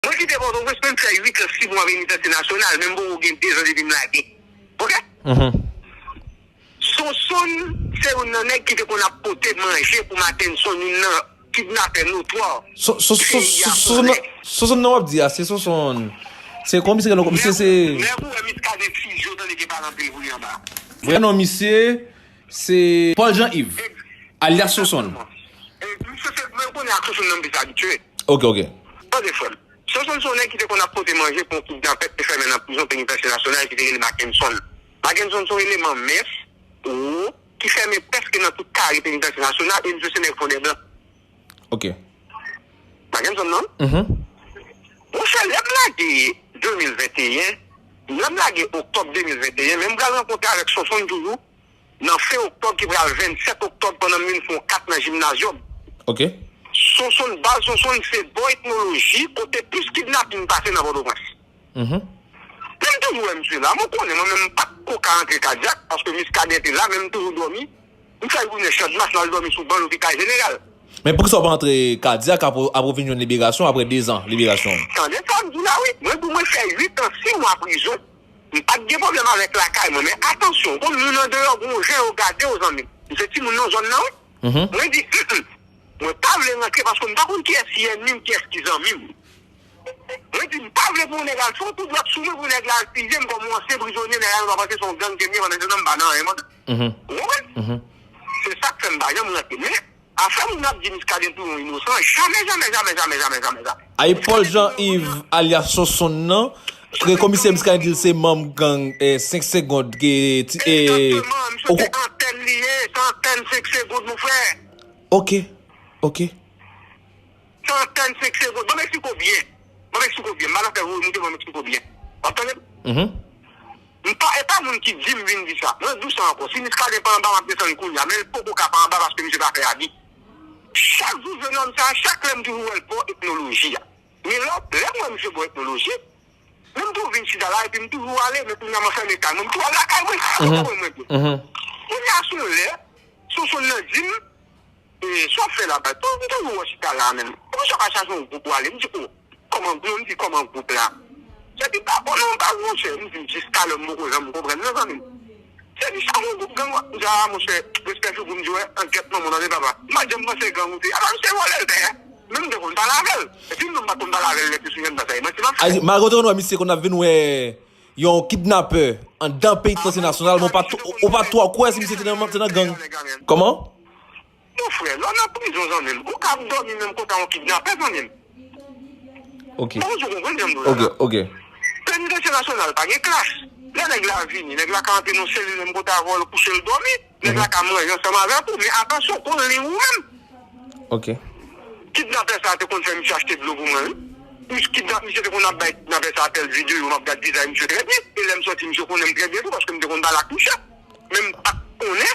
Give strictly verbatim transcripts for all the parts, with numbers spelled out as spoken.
Mwen kite Pòtoprens, mwen fè uit an, sis mwa penitansye nasyonal, men m poko gen de zan depi m lage. Oke? Mhm. Sonsonn se youn nan nèg ki te konn ap pote manje pou Mackenson, youn nan kidnapè notwa. Sonsonn nan w ap di a, se Sonsonn. Se kòman misye rele ankò? Misye se. Nèg ou wè Miskaden fizi w tande gen pale anpil pou li anba. Vrè non misye, se Paul Jean Yves, alyas Sonsonn. Egzakteman. E misye se, mwen konnen ak Sonsonn nan m plis abitye. Oke, oke. Tande frè m. Sonsonn se yon nèg ki te konn ap pote manje pou yon kidnapè ki te fèmen nan prizon penitansye nasyonal ki te rele Mackenson. Mackenson se yon eleman mens, wo, ki fèmen prèske nan tout kare penitansye nasyonal e misye se nèg Fondèblan. Oke. Mackenson non? Mhm. Monchè, lè m lage de mil venteyen, lè m lage oktòb de mil venteyen, men m pral rankontre avèk Sonsonn toujou nan fen oktòb ki pral vennsèt oktòb pandan m vin fè yon kat nan jimnazyòm. Oke. Sonsonn, baz Sonsonn se bò etnoloji, kote plis kidnapin pase nan Pòtoprens. Mhm. Men m toujou wè misye la. Mwen konnen mwen menm m pa t ko ka antre Kadyak, paske Miskaden te la, men m toujou dòmi. M fè jounen Channmas, m al dòmi sou ban lopital jeneral. Men poukisa w pa antre Kadyak apre, apre w vin jwenn liberasyon, apre de zan liberasyon? Tande sa m di w la, wi. Mwen, pou mwen fè uit an, sis mwa prizon, m pa t gen pwoblèm avèk lakay mwen. Men atansyon, konn moun andeyò, gen yon jan yo gade w, zanmi m. M se timoun nan zòn nan, wi. Mhm. Mwen di, mm, mm. Mwen pa vle rantre paske m pa konn kiyès ki ènmi m, kiyès ki zanmi m. Mwen di, m pa vle pou yon nèg al fè yon kout dwèt sou mwen, pou nèg la al fize m kòm yon ansyen prizonye, nèg la menm ap panse se yon gang ke m ye, pandan se tan m pa nan anyen, mwen. Mhm. Ou konprann? Mhm. Se sa k fè m pa janm rantre. Men, afè moun ap di Miskaden touye yon inosan, jamè, jamè, jamè, jamè, jamè, jamè, jamè. Ay, Paul Jean Yves, alyas Sonsonn nan, ke komisè Miskaden di l se manm gang, eh, senk segond, ke, ti, eh, egzakteman, misye se antèn li ye, se antèn senk segond, mon frè. Oke, oke. Se antèn senk segond. Ban m eksplike w byen. Ban m eksplike w byen. M pa nan fè voye moute, ban m eksplike w byen. W ap tande m? Mhm. M pa, e pa moun ki di m vin di sa. Mwen di w sa ankò. Si Miskaden pa anba, m ap desann kounye a. Men l poko ka pa anba paske misye pa fè abi. Chak jou je nonm sa, chak lè m toujou wè l bò etnoloji a. Men lè, lè m wè misye bò etnoloji, men m toujou vin chita la epi m toujou ale, men kounye a m anfèmen kay mwen, m tou al lakay mwen, sa konprann mwen byen. Mhm. Kounye a se yon lè, Sonsonn nan di m, e, sa w ap fè la, baz? Tou, m toujou wè w chita la menm. Poukisa w pa chache yon gwoup ou ale? M di, o, kòman, non, m di, kòman gwoup la? Epi pa bon non, baz, monchè, m di, jistalè m poko janm konprann non, zanmi m. Se di sa yon gwoup gang w ap, m di, a, monchè, respè sou pou m di w, an gèt manman w, tande papa. M pa t janm panse gang ou te ye. Apa misye vòlè l te ye? Men m te konn pale avè l. Epi m menm m pa t konn pale avè l lè te sou jèn sa, sa e manti m ap fè. Malgre w te konn wè misye konn ap vin wè yon kidnapè anndan penitansye nasyonal, men w pa t, ou pa t twò kwè si misye te nan, te nan gang. Kòman? Mon frè, lè w nan prizon, zanmi m, ou ka ap dòmi menm kote a yon kidnapè, zanmi m. Ok. Bon, ou konprann jan m di w la. Ok, ok. Penitansye nasyonal pa gen klas. Lè nèg la vini, nèg la ka antre nan selil menm kote avè w, l kouche, l dòmi. Nèg la ka manje ansanm avèk ou, men atansyon, konn li ou menm. Ok. Kidnapè sa a te konn fè misye achte dlo pou mwen, wi. Misye kidnap, misye te konn ap bay kidnapè sa a apèl videyo, m ap gad vizaj misye trè byen. E lè m sòti, misye konnen m trè byen tou, paske m te konn pale ak misye. Men m pa t konnen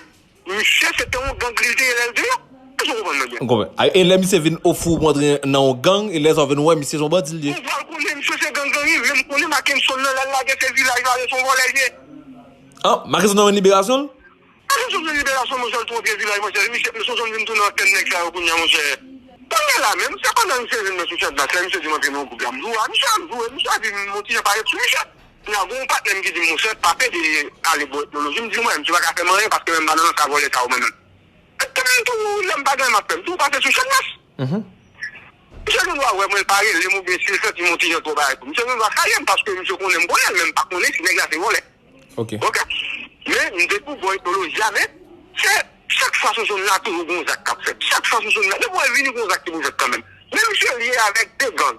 misye se te yon gang li te ye lè l te ye. Èske w konprann mwen byen? M konprann. A, e lè misye vin ofri w pou antre nan yon gang, e lè sa w vin wè misye se yon bandi l ye. Ou pral konnen misye se gang gang li, men m konnen Mackenson nan lè l lage se vilaj la, se yon vòlè l ye. Ah, Mackenson nan jwenn liberasyon l? Mackenson jwenn liberasyon, monchè, l tou antre vilaj, monchè. Misye, misye Sonsonn vin tounen antèn nèg sa yo kounye a, monchè. Kounye a la menm, se pandan misye jwenn mwen sou Channmas la, misye di m antre nan yon gwoup la. M di w a, misye ap jwe, misye ap vin yon ti jan parèt sou misye. Kounye a, gen yon patnè m ki di m, monchè, pa pede ale bò etnoloji. M di, mwen, misye pa ka fè m anyen paske menm m pa nan sa vòlè sa yo, mwen menm. Kòm m tou, lè m pa gen anyen m ap fè, m tou pase sou Channmas. Mhm. Misye gen dwa wè mwen, l pa rele m, oubyen si l santi m yon ti jan twò bagay tou. Misye gen dwa salye m paske misye konnen m konnen l, men m pa konnen si nèg la se vòlè. Ok. Ok? Men, m te tou bò etnoloji a, men se chak fwa Sonsonn la, toujou gon zak k ap fèt. Chak fwa Sonsonn la, depi w wè l vini, gon zak ki pou fèt kanmenm. Men misye lye avèk de gang.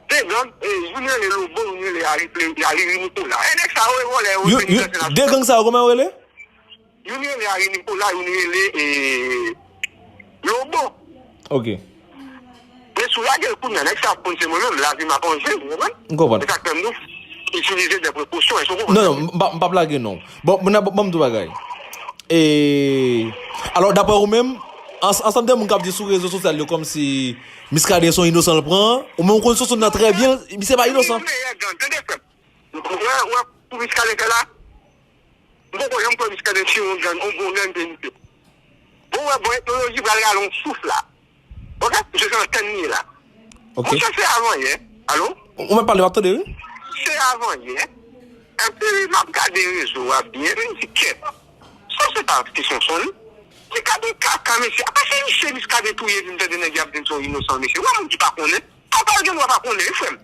De gang, e, youn rele Lobo, youn rele Ari, Ari Nikola. E nèg sa yo, e vòlè yo, yo, yo, de gang sa yo, kòman yo rele? Youn rele Ari Nikola, youn rele, e, Lobo. Ok. Men si w lage l kounye a, nèg sa ap konn se mwen menm, lavi m ap an je, ou konprann? M konprann. Se sa k fè m di w, itilize de prekosyon, èske w konprann? Non, non, m p ap, m p ap lage non. Bon, bon, bon, bon, m di w bagay. E, alò, daprè ou menm, ans-, ansanm de moun k ap di sou rezo sosyal yo kòmsi Miskaden se yon inosan l pran, ou menm ou konn Sonsonn nan trè byen, misye pa inosan. Meyè gang, tande frè m. Ou wè, ou wè pou Miskaden fè la? M poko janm kwè Miskaden se yon gang, yon bon gang ke misye. Bon, ou wè, bon, etnoloji pral rale yon souf la. Ok? Misye se antèn li ye la. Ok. Monchè, se avan yè. Alo? Ou mèt pale, m ap tande, wi. Se avan yè. Epi, m ap gade rezo a byen, epi m di, kèt. Sa se pa ti Sonson, non? Ti gade kaka, mesye. Apa se misye Muscadin touye, vin tande nèg y ap di l se yon inosan, mesye. Ou wè moun ki pa konnen? Papa l gen dwa pa konnen, wi, frè m.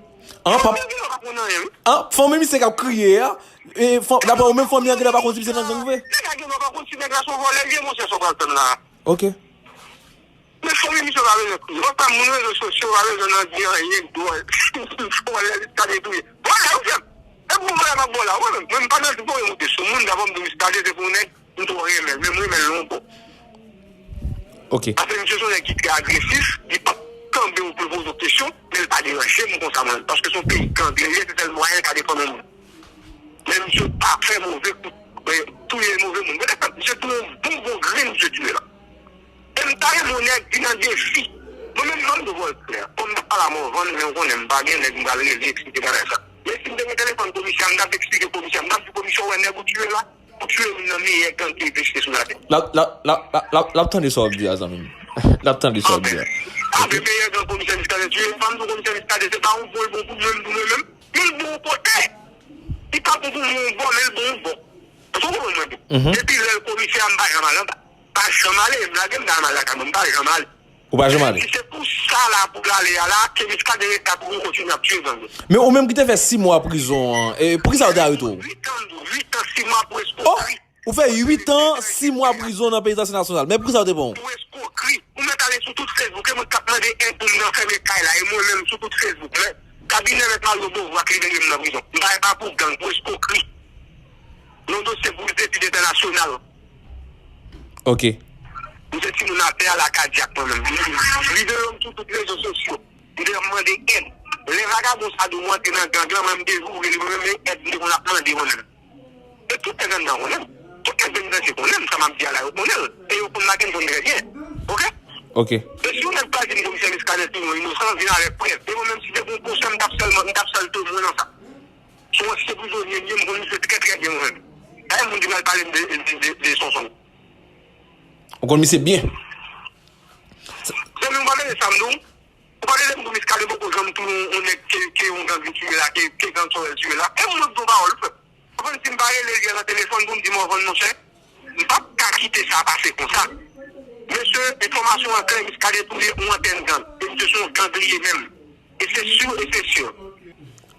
An, pap- Papa l gen dwa pa konnen anyen, wi. An, fanmi misye k ap kriye a. E, fan- daprè ou menm, fanmi an gen dwa pa konn si misye nan gang vre. Nèg la gen dwa pa konn si nèg la se yon vòlè l ye, monchè, sa w pral tann la. Ok. Men fanmi misye pa bezwen kriye. Ou pa moun rezo sosyo, pa bezwen nan di anyen dwòl. Vòlè Muscadin touye. Vòlè, wi, frè m. E pou vòlè m ap vòlè, wi, men mwen, m pa nan di pou yo moute sou moun, dabò m di Muscadin se pou nèg, m twò renmen l, men m renmen l yon bò. Ok. Paske misye se yon nèg ki trè agresif, li p ap kanpe ou pou l poze w kesyon, men l pa deranje m konsa, mwen, paske se yon peyi gang li ye, se sèl mwayen l ka defann yon moun. Men misye pa fè move kout, ben, touye move moun. Mwen, misye touye yon bon, bon grenn, misye touye la. E m ta renmen yon nèg vin an defi. Mwen menm, ban m di w klè. Kòm m t ap pale a Morvan, men w konnen m pa gen nèg m pral rele eksplike bagay sa. Men si m te gen telefòn komisè a, m t ap eksplike komisè a, m t ap di komisè, w wè nèg ou touye la, ou touye youn nan meyè gang ki egziste sou latè. L ap, l ap, l ap, l ap, l ap, l ap tande sa w ap di a, zanmi m. L ap tande sa w ap di a. Anben, anben, meyè gang komisè Muscadin touye, m pa m di w komisè Muscadin, se pa yon bon l bon pou mwen, m di mwen menm. Men l bon yon kote. Li pa bon pou mwen yon bò, men l bon yon bò. Èske w konprann mwen byen? Mhm. Depi lè l komisè a, m pa janm ale anba. Pa janm ale, m lage m nan lakay mwen, m pa janm ale. Ou pa janm ale? Epi se pou sa la, pou l ale a la, ke Muscadin ret la, pou nou kontinye ap touye gang yo. Men ou menm ki te fè sis mwa prizon an, e, poukisa yo te arete w? Uit an, uit an, sis mwa pou eskokri. Oh! Ou fè uit an, sis mwa prizon nan penitansye nasyonal. Men poukisa yo te pran w? Pou eskokri. Ou mèt ale sou tout Facebook, e moun k ap mande èd pou m nan fèmen kay la, e mwen menm sou tout Facebook, men kabinè Mèt Mario Beauvoir k libere m nan prizon. M pa, pa pou gang, pou eskokri. Nan dosye pou etid entènasyonal. Ok. M se timoun atè a la kadyak mwen menm. Videyo m sou tout rezo sosyo. M te ap mande èd. Lè vagabon sa di w antre nan gang lan, mwen m te joure li, mwen menm, men èd m te konn ap mande mwen menm. E tout nèg anndan konnen m. Tout nèg penitansye konnen m, sa m ap di a la, yo konnen l. E yo konn Mackenson trè byen. Ok? Ok. E si yon nèg pral di m komisè Muscadin touye yon inosan, vin avèk prèv. E mwen menm, si te gon pwosè, m t ap sèlman, m t ap sèl temwen nan sa. Se yon ansyen prizonye m ye, m konn misye trè, trè byen mwen menm. Pa gen moun ki pral pale m de, de, de, de Sonson. Ou konn misye byen? Zanmi m, pa mele sa m di w. Ou pa tande m di w Muscadin poko janm touye yon, yon nèg ke, ke yon gang li touye la, ke, ke gang Sorèl touye la. E mwen k di w pawòl, frè. Ou konprann, si m pa rele l yè nan telefòn pou m di Morvan, monchè, m p ap ka kite sa pase konsa. Mesye, enfòmasyon an klè, Muscadin touye yon antèn gang. E misye se yon gang li ye menm. E se si e se si.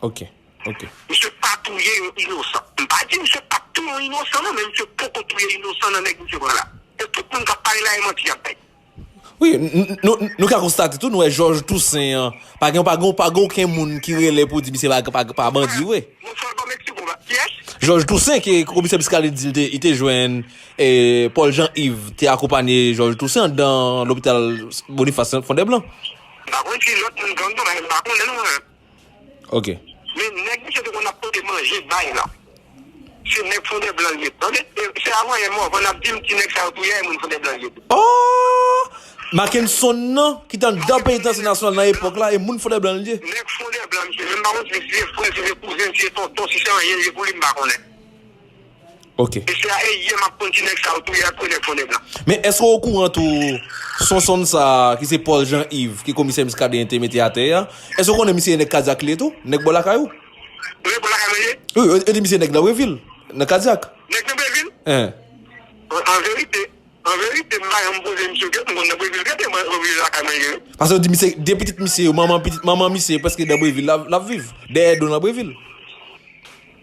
Ok, ok. Misye pa touye yon inosan. M pa di misye pa t touye yon inosan, non, men misye poko touye inosan nan nèg misye pran la. E tout moun k ap pale la, e manti y ap bay. Wi, n-, n-, nou, nou ka konstate tou, nou wè Jòj Tousen an, pa gen, pa gen, pa gen okenn moun ki rele pou di misye pa, pa, pa bandi vre. Mwen fè l ban Meksiko, ba. Kiyès? Jòj Tousen, ke komisè Muscadin di l te, li te jwenn, e, Paul Jean Yves te akonpanye Jòj Tousen anndan lopital Boniface Fondèblan. M pa konn si lòt moun gang nan, men m pa konnen non, mwen. Ok. Men nèg misye te konn ap pote manje bay la. Se nèg Fondèblan l ye. Tande, e, se avan yè Morvan ap di m ti nèg sa yo touye, e moun Fondèblan l ye. Oh! Mackenson nan, ki t anndan penitansye nasyonal nan epòk la, e moun Fondèblan l ye. Nèg Fondèblan, misye, men m pa konn si se frè, si se kouzen, si se tonton, si se anyen l ye pou li, m pa konnen. Ok. E se a, e yè m ap konn ti nèg sa yo touye ak nèg Fondèblan. Men èske w okouran tou, Sonson sa, ki se Paul Jean Yves, ke komisè Muscadin te mete atè a? Èske w konnen misye e nèg Kadyak li ye tou? Nèg bò lakay ou? Nèg bò lakay mwen ye? Wi, yo, yo di misye nèg Nanbrevil, nan Kadyak. Nèg Nanbrevil? Hein. An, an verite, an verite, m pa janm poze misye kèt, m konn Nanbrevil gete, mwen, Nanbrevil lakay mwen ye. Paske yo di misye, de pitit misye yo, manman pitit, manman misye, prèske Nanbrevil l ap, l ap viv. Dèyè do Nanbrevil.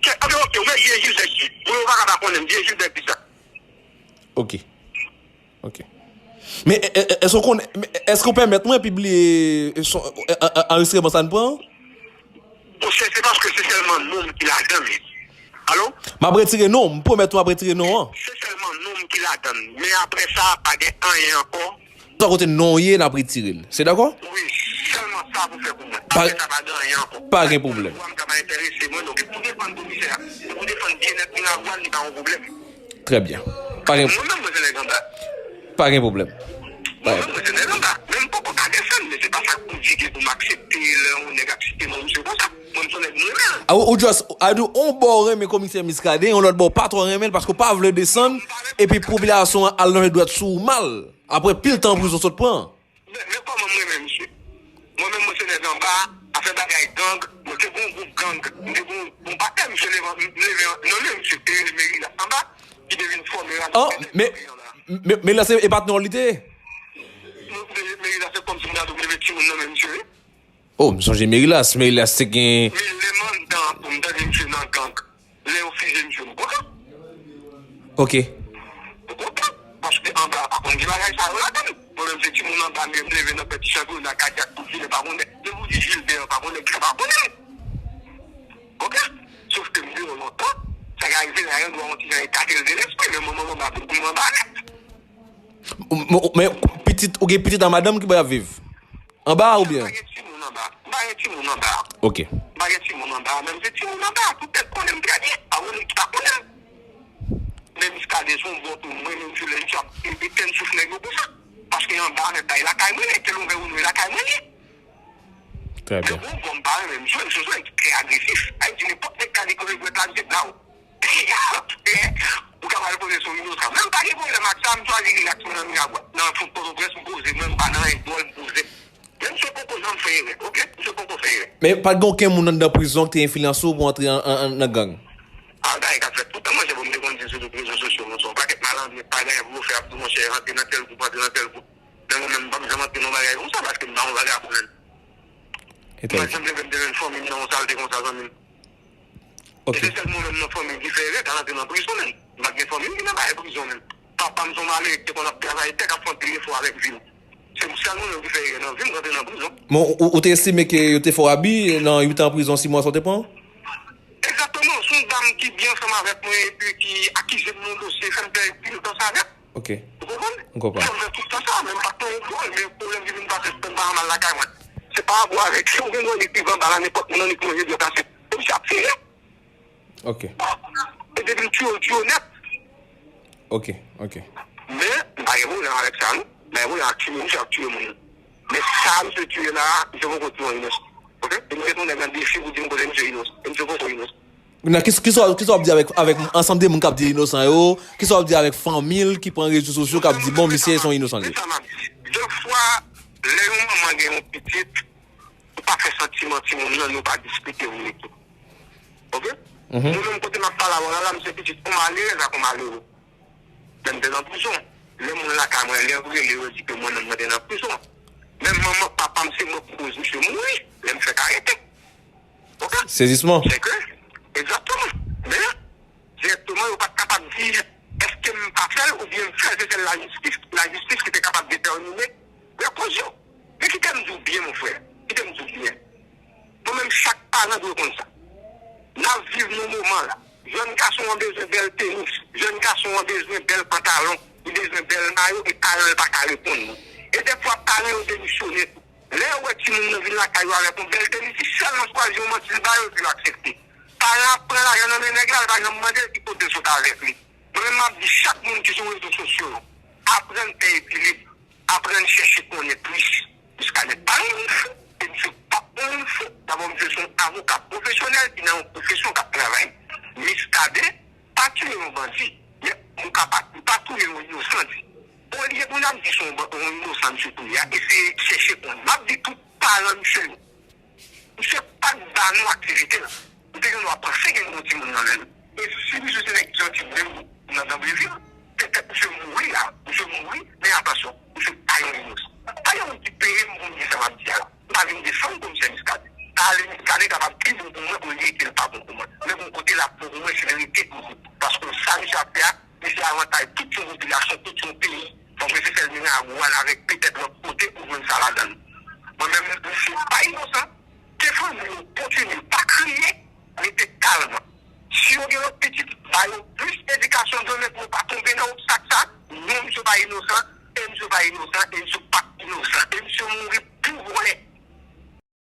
Kè, ok, ok, ou mèt Vye Jil nèg di. Bon, yo pa ka pa konnen m, Vye Jil nèg di sa. Ok. Ok. Men, e, e, èske w konnen, men, èske w pèmèt mwen pibliye, e, son, e, e, e, anrejistreman sa n pran? Monchè, se paske se sèlman non m ki ladan l. Alo? M ap retire non w, m pwomèt ou m ap retire non an. Se sèlman non m ki ladan l. Men apre sa, pa gen anyen ankò. Sa kote non w ye, n ap retire l. Se dakò? Wi, sèlman sa pou fè pou mwen. Pa, apre sa, pa gen anyen ankò. Pa gen pwoblèm. Miravwa m ka pa enterese mwen, donk, e pou defann komisè a, e pou defann byennèt Miravwa, li pa yon pwoblèm. Trè byen. Pa gen, mwen menm, mwen se nèg anba. Pa gen pwoblèm. Mwen menm, mwen se nèg anba. Men m poko ka desann, men se pa sa k pou di ke pou m aksepte lè yon nèg ap site non misye konsa. Mwen, m se nèg mwen menm. A, ou, ou just, a, di, on bò w renmen komisè Muscadin, yon lòt bò w pa twò renmen l paske w pa vle desann, epi popilasyon an al lonje dwèt sou ou mal. Apre pil tan prizon sot pran. Men, men kòman m renmen misye? Mwen menm, mwen se nèg anba a fè bagay gang, mwen te gen yon gwoup gang, mwen te gen yon, yon patnè, misye leve, leve nan men, misye te rele Merilas anba, ki te vin fòme Radyo Oh, Fenèk men, anba. men, men la se e patnè w li te ye? Mwen, Merilas se kòmsi m ta di w leve timoun nan men misye, wi. Oh, m sonje Merilas. Merilas te gen Men lè m anndan an, pou m tande misye nan gang, lè yo fize misye, m kontan. Ok. M kontan. Paske anba a pa konn gen bagay sa yo ladan l. Mwen menm se timoun anba, men m leve nan pè ti chan grenn kadyak pou filen pa konnen. Depi w di Gilbert pa konnen, ki pa konnen l. Ok? Sof ke m deyò lontan, sa ka rive la, yon dwa yon ti jan ekate l de lespri, men mwen, mwen, mwen, mwen, mwen anba nèt. M- m- Men pitit, ou gen pitit a madanm ki bò y ap viv? Anba a oubyen? M pa gen timoun anba. M pa gen timoun anba. Ok. M pa gen timoun anba. Menm se timoun anba. Tout tèt konnen m trè byen. Pa konnen ki pa konnen m. Men Miskaden se yon bon tou. Mwen menm sou lè misye ap etenn souf nèg yo konsa. Paske anba nèt la, e lakay mwen li ye. Kel ouvè ou nou e lakay mwen li ye. Trè byen. Men bon, bon, m pa renmen misye. Misye se yon nèg ki trè agresif. Sa vle di nenpòt nèg ka deklare jwèt la, misye blaw. Ou ka pral poze sou inosan. Men m pa gen pwoblèm ak sa, m chwazi rilaks mwen nan Miragwàn. Nan fon Pòtoprens, m poze mwen, m pa nan anyen dwòl, m poze m. Men misye poko janm fè erè, ok? Misye poko fè erè. Men pa t gen okenn moun anndan prizon ki te enfliyanse w pou w antre an, an, an, nan gang? A, bagay k ap fèt tout tan, monchè, bon, m te konn di sou tout rezo sosyo, monchè, yon pakèt malandren, pa gen anyen pou yo fè, ap di, monchè, rantre nan tèl gwoup, rantre nan tèl gwoup. Men mwen menm, m p ap janm antre nan bagay konsa, paske m pa yon vagabon menm. Mwen janm leve m te jwenn fanmi m nan yon salte konsa, zanmi m. Ok. E se sèl mwen menm nan fanmi m ki fè erè, k al antre nan prizon menm. M pa t gen fanmi m ki nan bagay prizon menm. Papa m se yon malere ki te konn ap travay tè, k ap fè anpil efò avèk vi l. Se sèl mwen menm ki fè erè nan vi m, k antre nan prizon. Men ou, ou te estime ke yo te fè w abi nan uit an prizon, sis mwa sa w te pran? Egzakteman, se yon dam ki byen ansanm avèk mwen epi ki akize m nan yon dosye, fè m pèdi anpil tan sa avè l. Ok. Ou konprann? M konprann. Fè m fè tout tan sa, men m pa t nan yon dwòl, men pwoblèm ki vin pase, se m pa mal lakay mwen. Se pa rapò avèk, si w gen dwòl li ki anba la, nenpòt moun annik manje dwèt la, se, se misye ap file. Ok. E depi l tiye w, l tiye w nèt. Ok, ok. Men, m pa gen pwoblèm avèk sa, non. M pa gen pwoblèm ak tiye moun, misye ap tiye moun. Men sa misye tiye la, misye poko tiye yon inosan. Ok? E m te tonbe nan defi pou di m kote misye inosan. E misye poko inosan. Nan, ki, kisa, kisa w ap di avèk, avèk ansanm de moun k ap di l inosan yo? Kisa w ap di avèk fanmi l ki pran rezo sosyo k ap di, bon, misye se yon inosan li ye? Se sa m ap di. Defwa, lè yon manman gen yon pitit, ou pa fè santiman timoun nan, nou pa diskite vre tou. Ok? Mhm. Mwen menm kote m ap pale avè w la, la, m se pitit yon malerèz ak yon malere. Lè m te nan prizon, lè moun lakay mwen, lè yo rele yo, yo di ke mwen menm mwen te nan prizon. Men manman, papa m, se mwen ki koz misye mouri, lè m fèk arete. Ok? Sezisman. Se ke, egzakteman. Men, dirèkteman, yo pa t kapab di, èske m pa fè l oubyen m fè l, se sèl lajistis, lajistis ki te kapab detèmine vrè koz yo. Men kite m di w byen, mon frè, kite m di w byen. Mwen menm, chak paran dwe konn sa. N ap viv nan moman la. Jèn gason an bezwen bèl tenis. Jèn gason an bezwen bèl pantalon. Li bezwen bèl mayo e paran l pa ka reponn li. E dèfwa, paran yo demisyone tou. Lè yo wè timoun nan vin lakay yo avèk yon bèl tenis, li sèlman chwazi yon manti l ba yo, epi yo aksepte. Paran ap pran lajan nan men nèg la, li pa janm mande l ki kote l sot avèk li. Mwen menm, m ap di chak moun ki sou rezo sosyo yo, aprann fè ekilib. Aprann chèche konnen plis. Muscadin pa yon moun fou, e misye p ap yon moun fou. Dabò, misye se yon avoka pwofesyonèl ki nan yon pwofesyon k ap travay. Muscadin pa tiye yon bandi, men ou ka pa, li pa touye yon inosan tou. Olye pou n ap di se yon ban-, yon inosan misye touye a, eseye chèche konnen. M ap di tout paran misye yo. Misye pa t ba nou aktivite l. Nou te gen dwa panse gen yon timoun nan men l. E si misye se nèg ki sòti menm nan Danblevil, petèt misye mouri la. Misye mouri, men atansyon, misye pa yon inosan. Pa gen moun ki peye m pou m di sa m ap di a la. M pa vin defann komisè Muscadin. Ale Muscadin kapab pi bon pou mwen olye ke l pa bon pou mwen. Men gon kote l ap bon pou mwen, se verite toujou. Paske sa misye ap fè a, misye avantaj tout yon popilasyon, tout yon peyi. Donk, misye fè l mennen a gwo al avèk petèt lòt kote ou jwenn sa ladan l. Mwen menm, misye pa inosan. Ke fanmi yo kontinye, pa kriye, rete kalm. Si yo gen lòt pitit, ba yo plis edikasyon demen pou yo pa tonbe nan obstak sa. Non, misye pa inosan, e misye pa inosan, e misye pa inosan, e misye mouri pou vòlè.